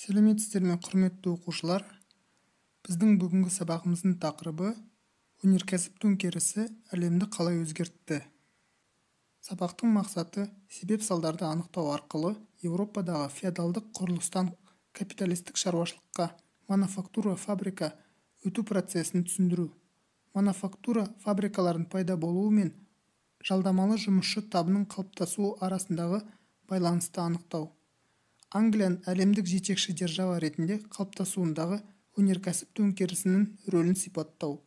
Сәлеметсіздер ме, құрметті оқушылар! Біздің бүгінгі сабағымыздың тақырыбы: өнеркәсіп төңкерісі әлемді қалай өзгертті? Сабақтың мақсаты: себеп-салдарды анықтау арқылы Еуропадағы феодалдық құрылыстан капиталистік шаруашылыққа мануфактура фабрика өту процесін түсіндіру, мануфактура фабрикаларының пайда болуы мен жалдамалы жұмысшы табының қалыптасуы арасындағы байланысты анықтау, Англияның әлемдік жетекші держава ретінде қалыптасуындағы өнеркәсіп төңкерісінің рөлін сипаттау,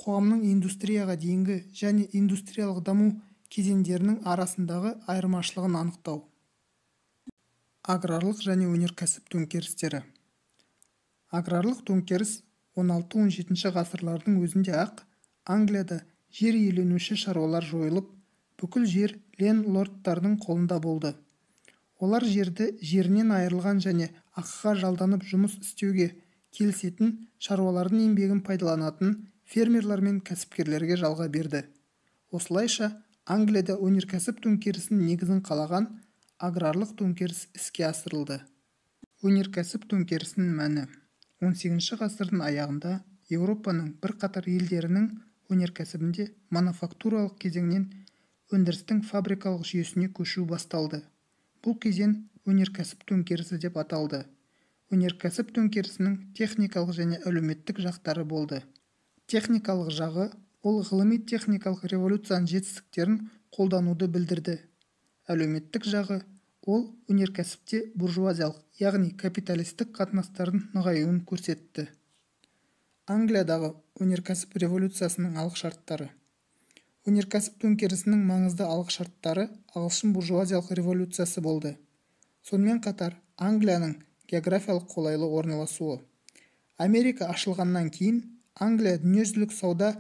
қоғамның индустрияға дейінгі және индустриялық даму кезеңдерінің арасындағы айырмашылығын анықтау. Аграрлық және өнеркәсіп төңкерістері. Аграрлық төңкеріс 16-17 ғасырлардың өзінде-ақ Англияда жер иеленуші шаруалар жойылып, бүкіл жер лендлордтардың қолында болды. Олар жерді жерінен айырылған және ақыға жалданып жұмыс істеуге келісетін шаруалардың еңбегін пайдаланатын фермерлер мен кәсіпкерлерге жалға берді. Осылайша, Англияда өнеркәсіп төңкерісінің негізін қалаған аграрлық төңкеріс іске асырылды. Өнеркәсіп төңкерісінің мәні. 18 ғасырдың аяғында Еуропаның бірқатар елдерінің өнеркәсібінде мануфактуралық кезеңнен өндірістің фабрикалық жүйесіне көшу басталды. Бұл кезең өнеркәсіп төңкерісі деп аталды. Өнеркәсіп төңкерісінің техникалық және әлеуметтік жақтары болды. Техникалық жағы: ол ғылыми-техникалық революцияның жетістіктерін қолдануды білдірді. Әлеуметтік жағы: ол өнеркәсіпте буржуазиялық, яғни капиталистік қатынастардың нығаюын көрсетті. Англиядағы өнеркәсіп революциясының алғышарттары. Өнеркәсіп төңкерісінің маңызды алғышарттары ағылшын буржуазиялық революциясы болды. Сонымен қатар Англияның географиялық қолайлы орналасуы. Америка ашылғаннан кейін Англия дүниежүзілік сауда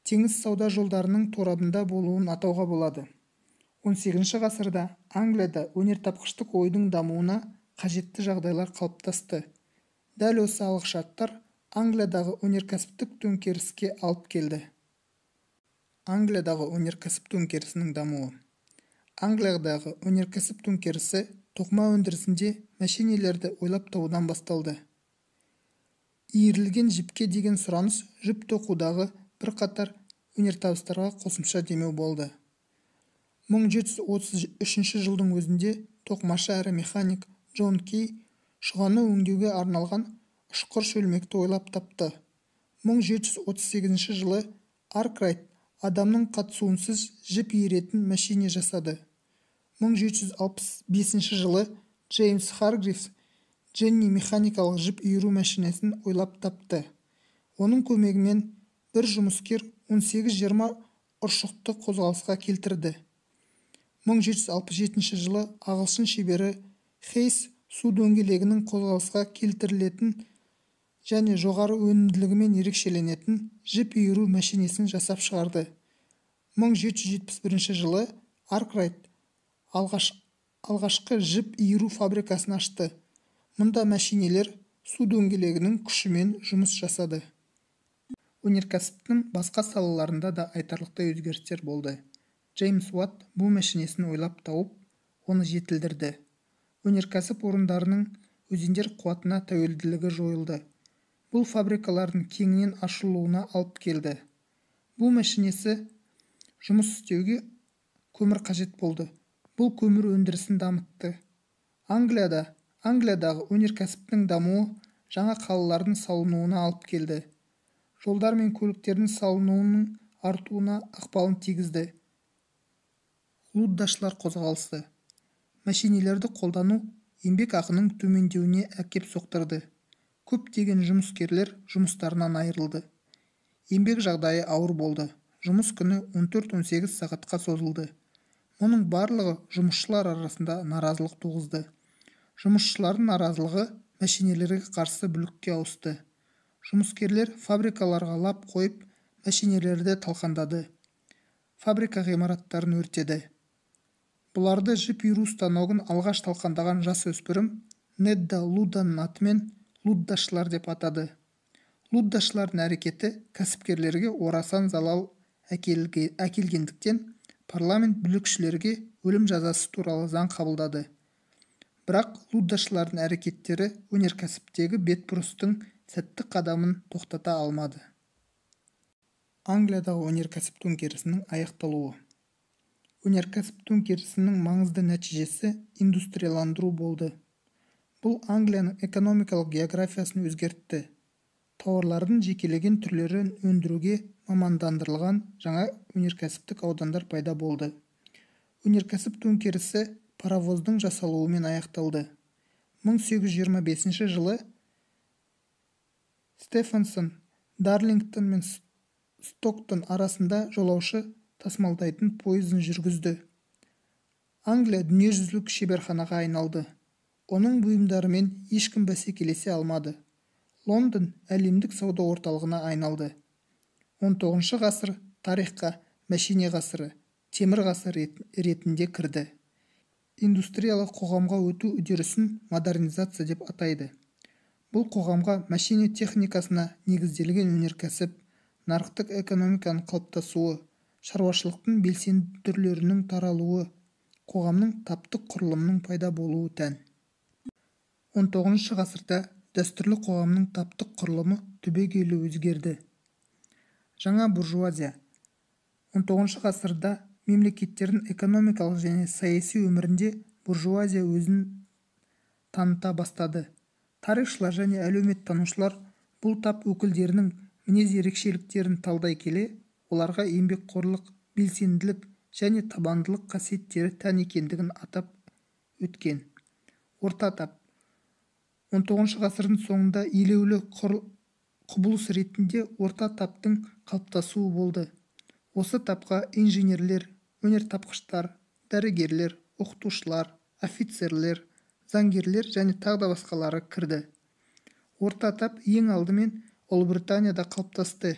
теңіз сауда жолдарының торабында болуын атауға болады. 18 ғасырда Англияда өнертапқыштық ойдың дамуына қажетті жағдайлар қалыптасты. Дәл осы алғышарттар Англиядағы өнеркәсіптік төңкеріске алып келді. Англиядағы өнеркәсіп төңкерісінің дамуы. Англиядағы өнеркәсіп төңкерісі тоқыма өндірісінде мәшинелерді ойлап табудан басталды. Иірілген жіпке деген сұраныс жіп тоқудағы бірқатар өнертабыстарға қосымша демеу болды. 1733 жылдың өзінде тоқымашы әрі механик Джон Кей шұғаны өңдеуге арналған ұшқыр шөлмекті ойлап тапты. 1738 жылы Аркрайт адамның қатысуынсыз жіп иіретін мәшине жасады. 1765 жылы Джеймс Харгривз Дженни механикалық жіп иіру мәшинесін ойлап тапты. Оның көмегімен бір жұмыскер 18-20 ұршықты қозғалысқа келтірді. 1767 жылы ағылшын шебері Хейс су дөңгелегінің қозғалысқа келтірілетін және жоғары өнімділігімен ерекшеленетін жіп иіру мәшинесін жасап шығарды. 1771 жылы Аркрайт алғашқы жіп иіру фабрикасын ашты. Мұнда мәшинелер су дөңгелегінің күшімен жұмыс жасады. Өнеркәсіптің басқа салаларында да айтарлықтай өзгерістер болды. Джеймс Уатт бу мәшинесін ойлап тауып, оны жетілдірді. Өнеркәсіп орындарының өзендер қуатына тәуелділігі жойылды. Бұл фабрикалардың кеңінен ашылуына алып келді. Бу мәшинесі жұмыс істеуге көмір қажет болды. Бұл көмір өндірісін дамытты. Англиядағы өнеркәсіптің дамуы жаңа қалалардың салынуына алып келді. Жолдар мен көліктердің салынуының артуына ықпалын тигізді. Луддашылар қозғалысы. Мәшинелерді қолдану еңбек ақының төмендеуіне әкеп соқтырды. Көптеген жұмыскерлер жұмыстарынан айырылды. Еңбек жағдайы ауыр болды. Жұмыс күні 14-18 сағатқа созылды. Мұның барлығы жұмысшылар арасында наразылық туғызды. Жұмысшылардың наразылығы мәшинелерге қарсы бүлікке ауысты. Жұмыскерлер фабрикаларға лап қойып, мәшинелерді талқандады. Фабрика ғимараттарын өртеді. Бұларды жіп иіру станогын алғаш талқандаған жасөспірім Недда Лудданың атымен луддашылар деп атады. Луддашылардың әрекеті кәсіпкерлерге орасан залал әкелгендіктен, парламент бүлікшілерге өлім жазасы туралы заң қабылдады. Бірақ луддашылардың әрекеттері өнеркәсіптегі бетбұрыстың сәтті қадамын тоқтата алмады. Англиядағы өнеркәсіп төңкерісінің аяқталуы. Өнеркәсіп төңкерісінің маңызды нәтижесі индустрияландыру болды. Бұл Англияның экономикалық географиясын өзгертті. Тауарлардың жекелеген түрлерін өндіруге мамандандырылған жаңа өнеркәсіптік аудандар пайда болды. Өнеркәсіп төңкерісі паровоздың жасалуымен аяқталды. 1825 жылы Стефенсон Дарлингтон мен Стоктон арасында жолаушы тасымалдайтын пойызын жүргізді. Англия дүниежүзілік шеберханаға айналды. Оның бұйымдарымен ешкім бәсекелесе алмады. Лондон әлемдік сауда орталығына айналды. 19 ғасыр тарихқа мәшине ғасыры, темір ғасыры ретінде кірді. Индустриялық қоғамға өту үдерісін модернизация деп атайды. Бұл қоғамға мәшине техникасына негізделген өнеркәсіп, нарықтық экономиканың қалыптасуы, шаруашылықтың белсенді түрлерінің таралуы, қоғамның таптық құрылымының пайда болуы тән. 19 ғасырда дәстүрлі қоғамның таптық құрылымы түбегейлі өзгерді. Жаңа буржуазия. 19 ғасырда мемлекеттердің экономикалық және саяси өмірінде буржуазия өзін таныта бастады. Тарихшылар және әлеуметтанушылар бұл тап өкілдерінің мінез ерекшеліктерін талдай келе, оларға еңбекқорлық, белсенділік және табандылық қасиеттері тән екендігін атап өткен. Орта тап. 19 ғасырдың соңында елеулі құбылыс ретінде орта таптың қалыптасуы болды. Осы тапқа инженерлер, өнертапқыштар, дәрігерлер, оқытушылар, офицерлер, заңгерлер және тағы да басқалары кірді. Орта тап ең алдымен Ұлыбританияда қалыптасты.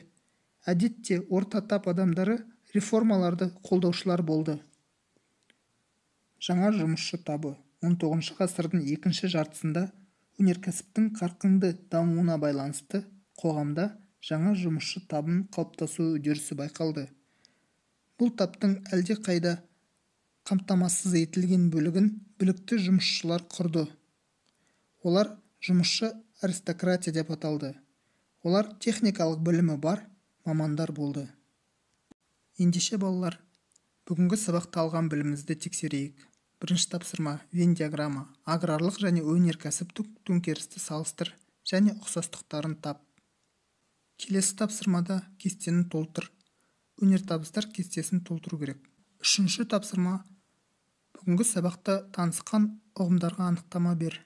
Әдетте орта тап адамдары реформаларды қолдаушылар болды. Жаңа жұмысшы табы. 19 ғасырдың екінші жартысында өнеркәсіптің қарқынды дамуына байланысты қоғамда жаңа жұмысшы табының қалыптасу үдерісі байқалды. Бұл таптың әлдеқайда қамтамасыз етілген бөлігін білікті жұмысшылар құрды. Олар жұмысшы аристократия деп аталды. Олар техникалық білімі бар мамандар болды. Ендеше балалар, бүгінгі сабақта алған білімімізді тексерейік. Бірінші тапсырма Венн диаграмма. Аграрлық және өнеркәсіптік төңкерісті салыстыр және ұқсастықтарын тап. Келесі тапсырмада кестені толтыр. Өнертабыстар кестесін толтыру керек. Үшінші тапсырма бүгінгі сабақта танысқан ұғымдарға анықтама бер.